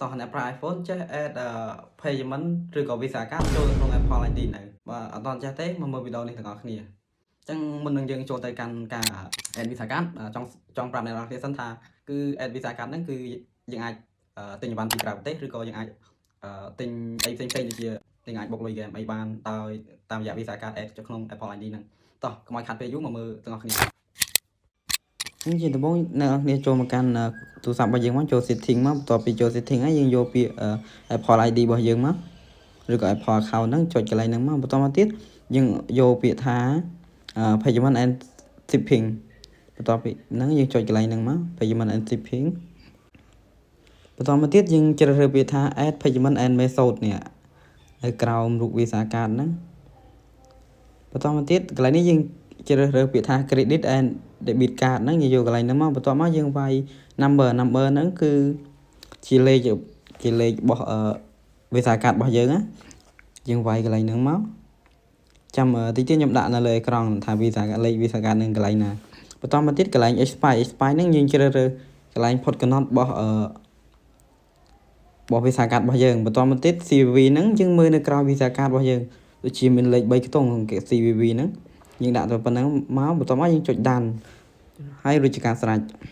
តោះអ្នកប្រើ iPhone ចេះ add payment ឬក៏ Visa card ចូលទៅក្នុង Apple ID នៅបើអត់ទាន់ចេះទេមកមើលវីដេអូនេះទាំងអស់គ្នាអញ្ចឹងមុននឹងយើងចូលទៅកាន់ការ add Visa card ចង់ចង់ប្រាប់អ្នកទាំងអស់គ្នាសិនថាគឺ add Visa card ហ្នឹងគឺយើងអាចទិញអីវ៉ាន់ពីក្រៅប្រទេសឬក៏យើងអាចទិញអីផ្សេងៗដូចជាយើងអាចបុកលុយហ្គេមអីបានដោយតាមរយៈ Visa card add ចូលក្នុង Apple ID ហ្នឹងតោះកុំឲ្យខាត់ពេលយូរមកមើលទាំងអស់គ្នានេះជាដំបូងអ្នកទាំងអស់គ្នាចូលមកកាន់ទូរស័ព្ទរបស់យើងមកចូល setting មកបន្ទាប់ពីចូល setting ហើយយើងយកពាក្យ Apple ID របស់យើងមកឬក៏ Apple account ហ្នឹងចុចកន្លែងហ្នឹងមកបន្តមកទៀតយើងយកពាក្យថា payment and shipping បន្ទាប់ពីហ្នឹងយើងចុចកន្លែងហ្នឹងមក payment and shipping បន្តមកទៀតយើងជ្រើសរើសពាក្យថា add payment and method នេះនៅក្រោមរូប Visa card ហ្នឹងបន្តមកទៀតកន្លែងនេះយើងជ្រើសរើសពាក្យថា credit and debit card ហ្នឹងយើងយកកន្លែងហ្នឹងមកបន្ទាប់មកយើងវាយ number number ហ្នឹងគឺជាលេខជាលេខរបស់អឺ Visa card របស់យើងណាយើងវាយកន្លែងហ្នឹងមកចាំតិចទៀតខ្ញុំដាក់នៅលើអេក្រង់ថា Visa លេខ Visa card នឹងកន្លែងណាបន្តមកទៀតកន្លែង expire expire ហ្នឹងយើងជ្រើសរើសកន្លែងផុតកំណត់របស់អឺរបស់ Visa card របស់យើងបន្តមកទៀត CVV ហ្នឹងយើងមើលនៅក្រោយ Visa card របស់យើងដូចជាមានលេខ3ខ្ទង់គេ CVV ហ្នឹងយើងដាក់ទៅប៉ុណ្ណឹងមកបន្ទាប់មកយើងចុច done ហើយរួចជាការស្រេច។